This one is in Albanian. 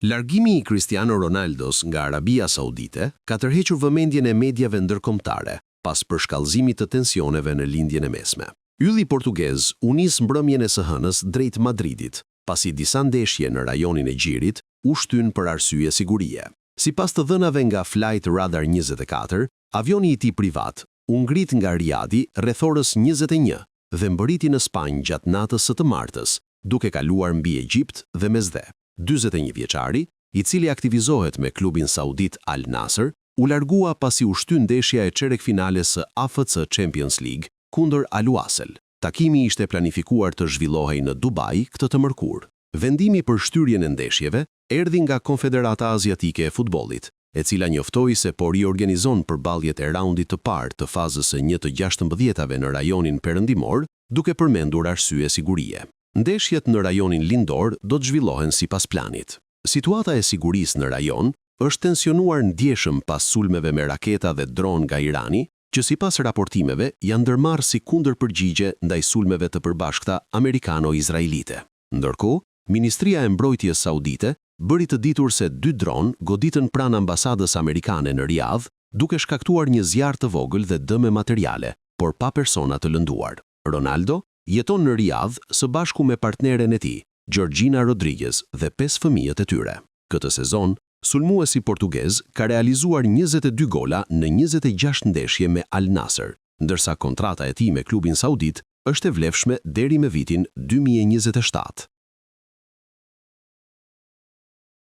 Largimi i Cristiano Ronaldos nga Arabia Saudite ka tërhequr vëmendjen e mediave ndërkombëtare pas përshkallëzimit të tensioneve në Lindjen e Mesme. Ylli portugez u nis mbrëmjen e së hënës drejt Madridit, pasi disa ndeshje në rajonin e Gjirit u shtynë për arsye sigurie. Sipas të dhënave nga Flight Radar 24, avioni i tij privat u ngrit nga Riadi rreth orës 21 dhe mbërriti në Spanjë gjatë natës së të martës, duke kaluar mbi Egjipt dhe Mesdhe. 41 vjeçari, i cili aktivizohet me klubin saudit Al Nassr, u largua pasi u shty ndeshja e çerekfinales së AFC Champions League kundër Al Wasl. Takimi ishte planifikuar të zhvillohej në Dubai këtë të mërkurë. Vendimi për shtyrjen e ndeshjeve erdhi nga Konfederata Aziatike e Futbollit, e cila njoftoi se po riorganizon përballjet e raundit të parë të fazës së një të gjashtëmbëdhjetave në rajonin perëndimor, duke përmendur arsye sigurie. Ndeshjet në rajonin lindor do të zhvillohen sipas planit. Situata e sigurisë në rajon është tensionuar ndjeshëm pas sulmeve me raketa dhe dronë nga Irani, që sipas raportimeve janë ndërmarrë si kundërpërgjigje ndaj sulmeve të përbashkëta amerikano-izraelite. Ndërkohë, Ministria e Mbrojtjes Saudite bëri të ditur se dy dronë goditën pranë ambasadës amerikane në Riadh, duke shkaktuar një zjarr të vogël dhe dëme materiale, por pa persona të lënduar. Ronaldo jeton në Riadh së bashku me partneren e tij, Georgina Rodriguez dhe pesë fëmijët e tyre. Këtë sezon, sulmuesi portugez ka realizuar 22 gola në 26 ndeshje me Al Nassr, ndërsa kontrata e tij me klubin saudit është e vlefshme deri me vitin 2027.